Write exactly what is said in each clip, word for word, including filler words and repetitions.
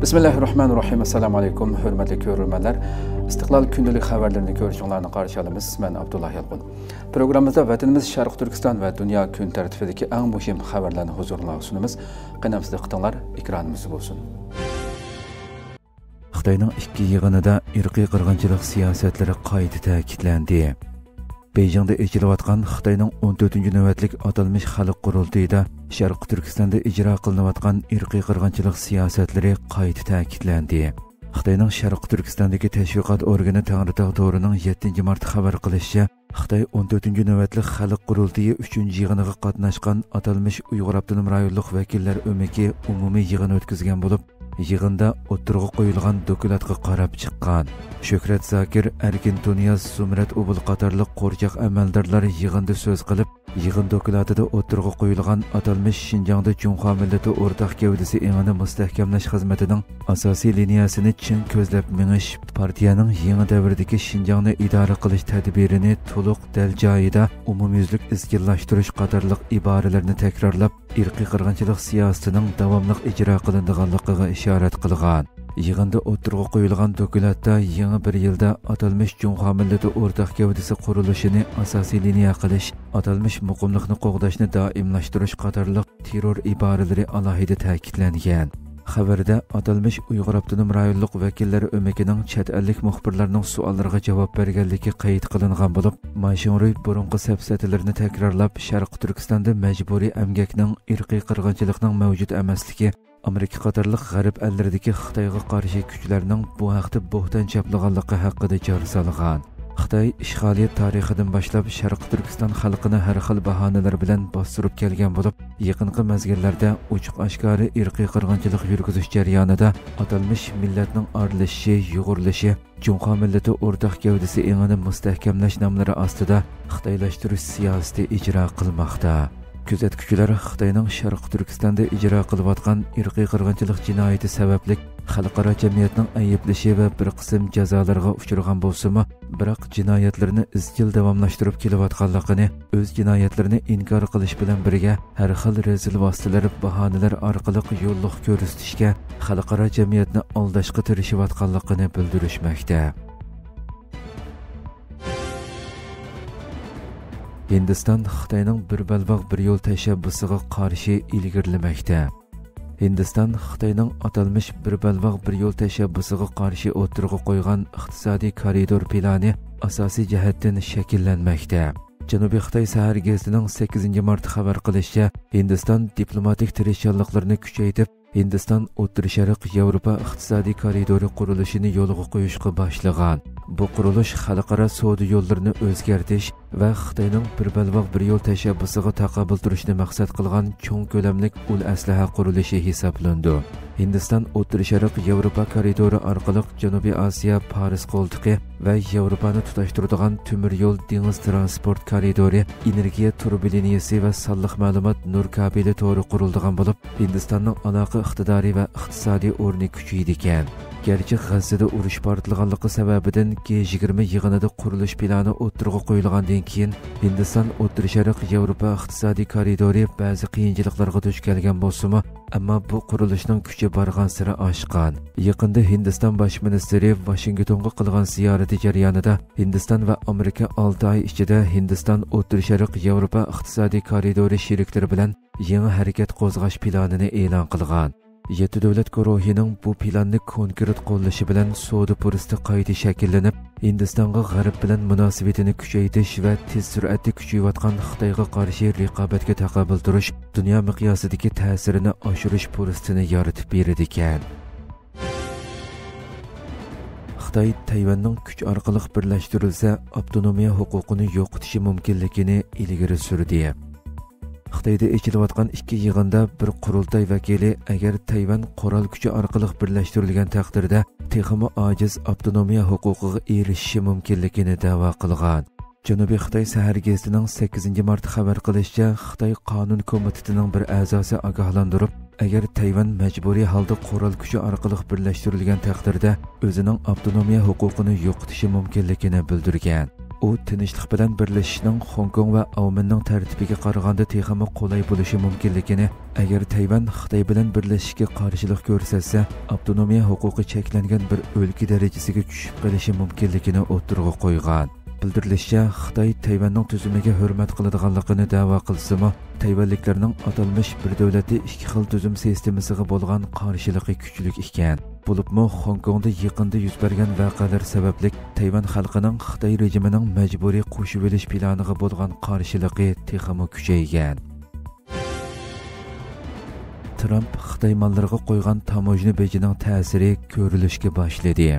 بىسمىللاھىررەھمانىررەھىم. ئەسسالامۇ ئەلەيكۇم، ھۆرمەتلىك كۆرۈرمەنلەر. ئىستىقلال كۈندىلىك خەۋەرلىرىنى كۆرۈشۈڭلارنى قارشى ئالىمىز. مەن ئابدۇللا يالقۇن. پروگراممىمىزدا ۋەتىنىمىز شەرقىي تۈركىستان ۋە دۇنيا كۈن تەرتىپىدىكى ئەڭ مۇھىم خەۋەرلەرنى ھۇزۇرۇڭلارغا سۇنىمىز. قېنى ئەمىسە دىققىتىڭلار ئېكرانىمىزدا بولسۇن. خىتاينىڭ ئىككى يىغىنىدا ئىرقىي قىرغىنچىلىق سىياسەتلىرى قايتا تەكىتلەندى. بېيجىڭدا ئېچىلىۋاتقان خىتاينىڭ ئون تۆتىنچى نۆۋەتلىك ئاتالمىش خەلق قۇرۇلتىيىدا شەرقىي تۈركىستاندا ئىجرا قىلىنىۋاتقان ئىرقىي قىرغىنچىلىق سىياسەتلىرى قايتا تەكىتلەندى. خىتاينىڭ شەرقىي تۈركىستاندىكى تەشۋىقات ئورگىنى تەڭرىتاغ تورىنىڭ يەتتىنچى مارت خەۋەر قىلىشىچە، خىتاي ئون تۆتىنچى نۆۋەتلىك خەلق قۇرۇلتىيى ئۈچىنچى يىغىنىغا قاتناشقان ئاتالمىش ئۇيغۇر ئاپتونوم رايونلۇق ۋەكىللەر ئۆمىكى ئومۇمىي يىغىن ئۆتكۈزگەن بولۇپ، يىغىندا ئوتتۇرىغا قويۇلغان دوكلاتقا قاراپ چىققان شۆھرەت زاكىر، ئەركىن تۇنىياز، زۇمرەت ئوبۇل قاتارلىق قورچاق ئەمەلدارلار يىغىندا سۆز قىلىپ، يىغىن دوكلاتىدا ئوتتۇرىغا قويۇلغان ئاتالمىش شىنجاڭدا جۇڭخۇا مىللىتى ئورتاق گەۋدىسى ئېڭىنى مۇستەھكەملەش خىزمىتىنىڭ ئاساسىي لىنىيەسىنى چىڭ كۆزلەپ مېڭىش، پارتىيەنىڭ يېڭى دەۋردىكى شىنجاڭنى ئىدارە قىلىش تەدبىرىنى تولۇق، دەل جايىدا ئومۇميۈزلۈك ئىزچىللاشتۇرۇش قاتارلىق ئىبارىلەرنى تەكرارلاپ، ئىرقىي قىرغىنچىلىق سىياسىتىنىڭ داۋاملىق ئىجرا قىلىنىدىغانلىقىغا ئىشارەت قىلغان. يىغىندا ئوتتۇرىغا قويۇلغان دوكلاتتا يېڭى بىر يىلدا ئاتالمىش جۇڭخۇا مىللىتى ئورتاق گەۋدىسى قۇرۇلۇشىنى ئاساسىي لىنىيە قىلىش، ئاتالمىش مۇقىملىقنى قوغداشنى دائىملاشتۇرۇش قاتارلىق تېررور ئىبارىلىرى ئالاھىدە تەكىتلەنگەن. خەۋەردە ئاتالمىش ئۇيغۇر ئاپتونوم رايونلۇق ۋەكىللەر ئۆمىكىنىڭ چەت ئەللىك مۇخبىرلارنىڭ سوئاللىرىغا جاۋاب بەرگەنلىكى قەيت قىلىنغان بولۇپ، ما شىڭرۇي بۇرۇنقى سەپسەتىلىرىنى تەكرارلاپ، شەرقىي تۈركىستاندا مەجبۇرىي ئەمگەكنىڭ، ئىرقىي قىرغىنچىلىقنىڭ مەۋجۇت ئەمەسلىكى، ئامېرىكا قاتارلىق غەرب ئەللىرىدىكى خىتايغا قارشى كۈچلەرنىڭ بۇ ھەقتە بوھتان چاپلىغانلىقى ھەققىدە جار سالغان. خىتاي ئىشغالىيەت تارىخىدىن باشلاپ شەرقىي تۈركىستان خەلقىنى ھەر خىل باھانىلەر بىلەن باستۇرۇپ كەلگەن بولۇپ، يېقىنقى مەزگىللەردە ئوچۇق-ئاشكارا ئىرقىي قىرغىنچىلىق يۈرگۈزۈش جەريانىدا ئاتالمىش مىللەتنىڭ ئارىلىشىشى، يۇغۇرۇلۇشى، جۇڭخۇا مىللىتى ئورتاق گەۋدىسى ئېڭىنى مۇستەھكەملەش ناملىرى ئاستىدا خىتايلاشتۇرۇش سىياسىتى ئىجرا قىلماقتا. كۆزەتكۈچىلەر خىتاينىڭ شەرقىي تۈركىستاندا ئىجرا قىلىۋاتقان ئىرقىي قىرغىنچىلىق جىنايىتى سەۋەبلىك خەلقئارا جەمئىيەتنىڭ ئەيىبلىشى ۋە بىر قىسىم جازالىرىغا ئۇچرىغان بولسىمۇ، بىراق جىنايەتلىرىنى ئىزچىل داۋاملاشتۇرۇپ كېلىۋاتقانلىقىنى، ئۆز جىنايەتلىرىنى ئىنكار قىلىش بىلەن بىرگە، ھەر خىل رەزىل ۋاسىتىلەر، باھانىلەر ئارقىلىق يوللۇق كۆرسىتىشكە خەلقئارا جەمئىيەتنى ئالداشقا تىرىشىۋاتقانلىقىنى بىلدۈرۈشمەكتە. ھىندىستان خىتاينىڭ بىر بەلباغ بىر يول تەشەببۇسىغا قارشى ئىلگىرىلىمەكتە. ھىندىستان خىتاينىڭ ئاتالمىش بىر بەلباغ بىر يول تەشەببۇسىغا قارشى ئوتتۇرىغا قويغان ئىقتىسادىي كارىدور پىلانى ئاساسىي جەھەتتىن شەكىللەنمەكتە. جەنۇبىي خىتاي سەھەر گېزىتىنىڭ سەككىزىنچى مارتتا خەۋەر قىلىشىچە، ھىندىستان دىپلوماتىك تىرىشچانلىقلىرىنى كۈچەيتىپ، ھىندىستان ئوتتۇرا شەرق، ياۋروپا ئىقتىسادىي كارىدورى قۇرۇلۇشىنى يولغا قويۇشقا باشلىغان. بۇ قۇرۇلۇش خەلقئارا سودا يوللىرىنى ئۆزگەرتىش ۋە خىتاينىڭ بىر بەلباغ بىر يول تەشەببۇسىغا تاقابىل تۇرۇشنى مەقسەت قىلغان چوڭ كۆلەملىك ئۇل ئەسلىھە قۇرۇلۇشى ھېسابلىنىدۇ. ھىندىستان ئوتتۇرا شەرق، ياۋروپا كارىدورى ئارقىلىق جەنۇبىي ئاسىيا، پارس قولتۇقى ۋە ياۋروپانى تۇتاشتۇرىدىغان تۆمۈر يول دېڭىز ترانسپورت كارىدورى، ئېنېرگىيە تۇرۇبا لىنىيىسى ۋە سانلىق مەلۇمات نۇر كابېلى تورى قۇرۇلىدىغان بولۇپ، ھىندىستاننىڭ ئالاقە ئىقتىدارى ۋە ئىقتىسادىي ئورنى كۈچىيىدىكەن. گەرچە غەززىدە ئۇرۇش پارتلىغانلىقى سەۋەبىدىن، گې يىگىرمە يىغىنىدا قۇرۇلۇش پىلانى ئوتتۇرىغا قويۇلغاندىن كېيىن، ھىندىستان ئوتتۇرا شەرق ياۋروپا ئىقتىسادىي كارىدورى بەزى قىيىنچىلىقلارغا دۇچ كەلگەن بولسىمۇ، ئەمما بۇ قۇرۇلۇشنىڭ كۈچى بارغانسېرى ئاشقان. يېقىندا ھىندىستان باش مىنىستىرى ۋاشىنگتونغا قىلغان زىيارىتى جەريانىدا، ھىندىستان ۋە ئامېرىكا ئالتە ئاي ئىچىدە ھىندىستان ئوتتۇرا شەرق ياۋروپا ئىقتىسادىي كارىدورى شېرىكلىرى بىلەن يېڭى ھەرىكەت قوزغاش پىلانىنى ئېلان قىلغان. يەتتە دۆلەت گۇرۇھىنىڭ بۇ پىلاننى كونكرېت قوللىشى بىلەن سودا پۇرسىتى قايتا شەكىللىنىپ، ھىندىستانغا غەرب بىلەن مۇناسىۋىتىنى كۈچەيتىش ۋە تېز سۈرئەتتە كۈچىيىۋاتقان خىتايغا قارشى رىقابەتكە تاقابىل تۇرۇش دۇنيا مىقياسىدىكى تەسىرىنى ئاشۇرۇش پۇرسىتىنى يارىتىپ بېرىدىكەن. خىتاي تەيۋەننىڭ كۈچ ئارقىلىق بىرلەشتۈرۈلسە، ئاپتونومىيە ھوقۇقىنى يوقىتىشى مۇمكىنلىكىنى ئىلگىرى سۈردى. خىتايدا ئېچىلىۋاتقان ئىككى يىغىندا بىر قۇرۇلتاي ۋەكىلى، ئەگەر تەيۋەن قورال كۈچى ئارقىلىق بىرلەشتۈرۈلگەن تەقدىردە، تېخىمۇ ئاجىز ئاپتونومىيە ھوقۇقىغا ئېرىشىشى مۇمكىنلىكىنى دەۋا قىلغان. جەنۇبىي خىتاي سەھەر گېزىتىنىڭ سەككىزىنچى مارتتا خەۋەر قىلىشىچە، خىتاي قانۇن كومىتېتىنىڭ بىر ئەزاسى ئاگاھلاندۇرۇپ، ئەگەر تەيۋەن مەجبۇرىي ھالدا قورال كۈچى ئارقىلىق بىرلەشتۈرۈلگەن تەقدىردە، ئۆزىنىڭ ئاپتونومىيە ھوقۇقىنى يوقىتىشى مۇمكىنلىكىنى بىلدۈرگەن. ئۇ تىنچلىق بىلەن بىرلىشىشنىڭ خوڭكوڭ ۋە ئاۋمېننىڭ تەرتىپىگە قارىغاندا تېخىمۇ قولاي بولۇشى مۇمكىنلىكىنى، ئەگەر تەيۋەن خىتاي بىلەن بىرلىشىشكە قارشىلىق كۆرسەتسە، ئاپتونومىيە ھوقۇقى چەكلەنگەن بىر ئۆلكە دەرىجىسىگە چۈشۈپ قېلىشى مۇمكىنلىكىنى ئوتتۇرىغا قويغان. بىلدۈرۈلۈشىچە، خىتاي تەيۋەننىڭ تۈزۈمىگە ھۆرمەت قىلىدىغانلىقىنى دەۋا قىلسىمۇ، تەيۋەنلىكلەرنىڭ ئاتالمىش بىر دۆلەتتە ئىككى خىل تۈزۈم سىستېمىسىغا بولغان قارشىلىقى كۈچلۈك ئىكەن. بولۇپمۇ خوڭكوڭدا يېقىندا يۈز بەرگەن ۋەقەلەر سەۋەبلىك تەيۋەن خەلقىنىڭ خىتاي رېجىمىنىڭ مەجبۇرىي قوشۇۋېلىش پىلانىغا بولغان قارشىلىقى تېخىمۇ كۈچەيگەن. ترامپ خىتاي ماللىرىغا قويغان تاموژنا بېجىنىڭ تەسىرى كۆرۈلۈشكە باشلىدى.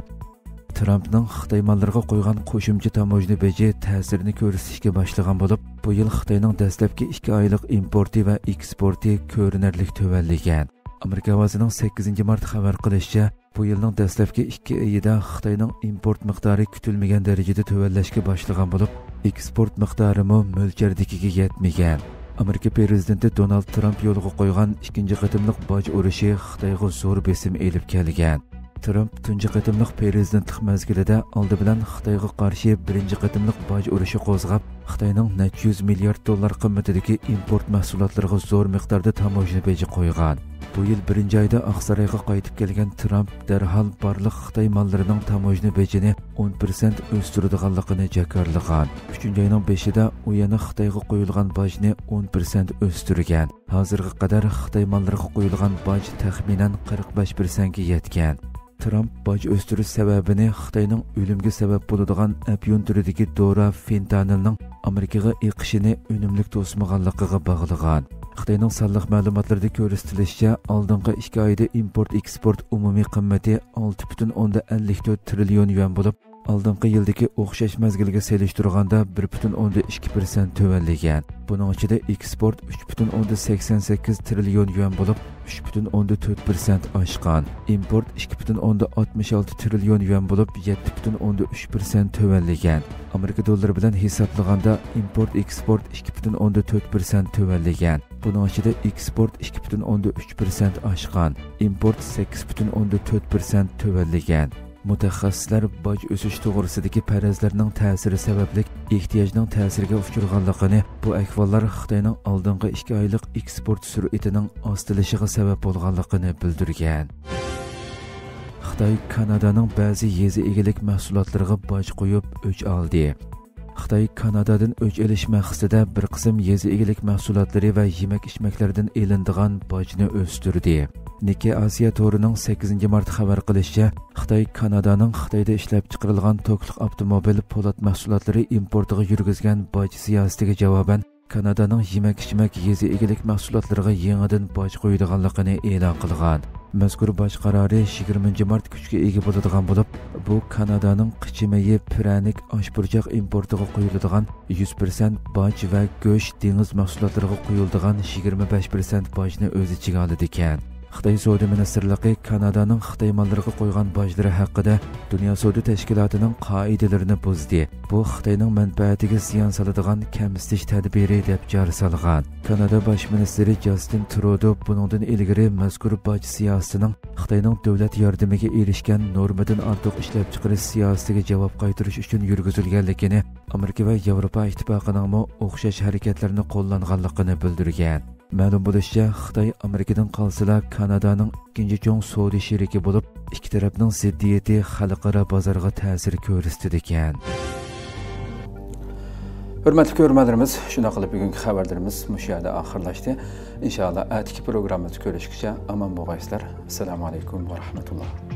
ترامپنىڭ خىتاي ماللىرىغا قويغان قوشۇمچە تاموژنا بېجى تەسىرىنى كۆرسىتىشكە باشلىغان بولۇپ، بۇ يىل خىتاينىڭ دەسلەپكى ئىككى ئايلىق ئىمپورتى ۋە ئېكسپورتى كۆرۈنەرلىك تۆۋەنلىگەن. ئامېرىكا ئاۋازىنىڭ سەككىزىنچى مارت خەۋەر قىلىشىچە، بۇ يىلنىڭ دەسلەپكى ئىككى ئېيىدا خىتاينىڭ ئىمپورت مىقدارى كۈتۈلمىگەن دەرىجىدە تۆۋەنلەشكە باشلىغان بولۇپ، ئېكسپورت مىقدارىمۇ مۆلچەردىكىگە يەتمىگەن. ئامېرىكا پىرېزىدېنتى دونالد ترامپ يولغا قويغان ئىككىنچى قېتىملىق باج ئۇرۇشى خىتايغا زور بېسىم ئېلىپ كەلگەن. ترامپ تۇنجى قېتىملىق پىرېزىدېنتلىق مەزگىلىدە ئالدى بىلەن خىتايغا قارشى بىرىنچى قېتىملىق باج ئۇرۇشى قوزغاپ، خىتاينىڭ نەچچە يۈز مىليارد دوللار قىممىتىدىكى ئىمپورت مەھسۇلاتلىرىغا زور مىقداردا تاموژنا بېجى قويغان. بۇ يىل بىرىنچى ئايدا ئاقسارايغا قايتىپ كەلگەن ترامپ دەرھال بارلىق خىتاي ماللىرىنىڭ تاموژنا بېجىنى ئون پىرسەنت ئۆستۈرىدىغانلىقىنى جاكارلىغان. ئۈچىنچى ئاينىڭ بېشىدا ئۇ يەنە خىتايغا قويۇلغان باجنى ئون پىرسەنت ئۆستۈرگەن. ھازىرغا قەدەر خىتاي ماللىرىغا قويۇلغان باج تەخمىنەن قىرىق بەش پىرسەنتكە يەتكەن. ترامپ باج ئۆستۈرۈش سەۋەبىنى خىتاينىڭ ئۆلۈمگە سەۋەب بولىدىغان ئەپيۈن تۈرىدىكى دورا فېنتانىلنىڭ ئامېرىكىغا ئېقىشىنى ئۈنۈملۈك توسمىغانلىقىغا باغلىغان. خىتاينىڭ سانلىق مەلۇماتلىرىدا كۆرسىتىلىشىچە، ئالدىنقى ئىككى ئايدا ئىمپورت ئېكسپورت ئومۇمىي قىممىتى ئالتە پۈتۈن ئوندىن ئەللىك تۆت تىرىليون يۈەن بولۇپ، ئالدىنقى يىلدىكى ئوخشاش مەزگىلگە سېلىشتۇرغاندا بىر پۈتۈن ئوندىن ئىككى پىرسەنت تۆۋەنلىگەن. بۇنىڭ ئىچىدە ئېكسپورت ئۈچ پۈتۈن ئوندىن سەكسەن سەككىز تىرىليون يۈەن بولۇپ، ئۈچ پۈتۈن ئوندىن تۆت پىرسەنت ئاشقان. ئىمپورت ئىككى پۈتۈن ئوندىن ئاتمىش ئالتە تىرىليون يۈەن بولۇپ، يەتتە پۈتۈن ئوندىن ئۈچ پىرسەنت تۆۋەنلىگەن. ئامېرىكا دوللىرى بىلەن ھېسابلىغاندا، ئىمپورت ئېكسپورت ئىككى پۈتۈن ئوندىن تۆت پىرسەنت تۆۋەنلىگەن. بۇنىڭ ئىچىدە ئېكسپورت ئىككى پۈتۈن ئوندىن ئۈچ پىرسەنت ئاشقان، ئىمپورت سەككىز پۈتۈن ئوندىن تۆت پىرسەنت تۆۋەنلىگەن. مۇتەخەسسىسلەر باج ئۆسۈش توغرىسىدىكى پەرەزلەرنىڭ تەسىرى سەۋەبلىك ئېھتىياجنىڭ تەسىرىگە ئۇچرىغانلىقىنى، بۇ ئەھۋاللار خىتاينىڭ ئالدىنقى ئىككى ئايلىق ئېكسپورت سۈرئىتىنىڭ ئاستىلىشىغا سەۋەب بولغانلىقىنى بىلدۈرگەن. خىتاي كانادانىڭ بەزى يېزا ئىگىلىك مەھسۇلاتلىرىغا باج قويۇپ ئۆچ ئالدى. خىتاي كانادادىن ئۆچ ئېلىش مەقسىتىدە بىر قىسىم يېزا ئىگىلىك مەھسۇلاتلىرى ۋە يېمەك-ئىچمەكلەردىن ئېلىنىدىغان باجنى ئۆستۈردى. نىككەي ئاسىيا تورىنىڭ سەككىزىنچى مارت خەۋەر قىلىشىچە، خىتاي كانادانىڭ خىتايدا ئىشلەپچىقىرىلغان توكلۇق ئاپتوموبىل پولات مەھسۇلاتلىرى ئىمپورتىغا يۈرگۈزگەن باج سىياسىتىگە جاۋابەن، كانادانىڭ يېمەك-ئىچمەك، يېزا ئىگىلىك مەھسۇلاتلىرىغا يېڭىدىن باج قويىدىغانلىقىنى ئېلان قىلغان. مەزكۇر باج قارارى يىگىرمىنچى مارت كۈچكە ئىگە بولىدىغان بولۇپ، بۇ كانادانىڭ قىچا مېيى، پىرەنىك، ئاشپۇرچاق ئىمپورتىغا قويۇلىدىغان يۈز پىرسەنت باج ۋە گۆش، دېڭىز مەھسۇلاتلىرىغا قويۇلىدىغان يىگىرمە بەش پىرسەنت باجنى ئۆز ئىچىگە ئالىدىكەن. خىتاي سودا مىنىستىرلىقى كانادانىڭ خىتاي ماللىرىغا قويغان باجلىرى ھەققىدە دۇنيا سودا تەشكىلاتىنىڭ قائىدىلىرىنى بۇزدى. بۇ خىتاينىڭ مەنپەئەتىگە زىيان سالىدىغان كەمسىتىش تەدبىرى، دەپ جار سالغان. كانادا باش مىنىستىرى جاستىن ترۇدو بۇنىڭدىن ئىلگىرى مەزكۇر باج سىياسىتىنىڭ خىتاينىڭ دۆلەت ياردىمىگە ئېرىشكەن نورمىدىن ئارتۇق ئىشلەپچىقىرىش سىياسىتىگە جاۋاب قايتۇرۇش ئۈچۈن يۈرگۈزۈلگەنلىكىنى، ئامېرىكا ۋە ياۋروپا ئىتتىپاقىنىڭمۇ ئوخشاش ھەرىكەتلەرنى قوللانغانلىقىنى بىلدۈرگەن. مەلۇم بولۇشىچە، خىتاي ئامېرىكىدىن قالسىلا كانادانىڭ ئىككىنچى چوڭ سودا شېرىكى بولۇپ، ئىككى تەرەپنىڭ زىددىيىتى خەلقئارا بازارغا تەسىر كۆرسىتىدىكەن. ھۆرمەتلىك كۆرۈرمەنلىرىمىز، شۇنداق قىلىپ بۈگۈنكى خەۋەرلىرىمىز مۇشۇ يەردە ئاخىرلاشتى. ئىنشائاللا، ئەتىكى پروگراممىمىزدا كۆرۈشكىچە ئامان بولغايسىلەر. ئەسسالامۇ ئەلەيكۇم ۋە رەھمەتۇللا.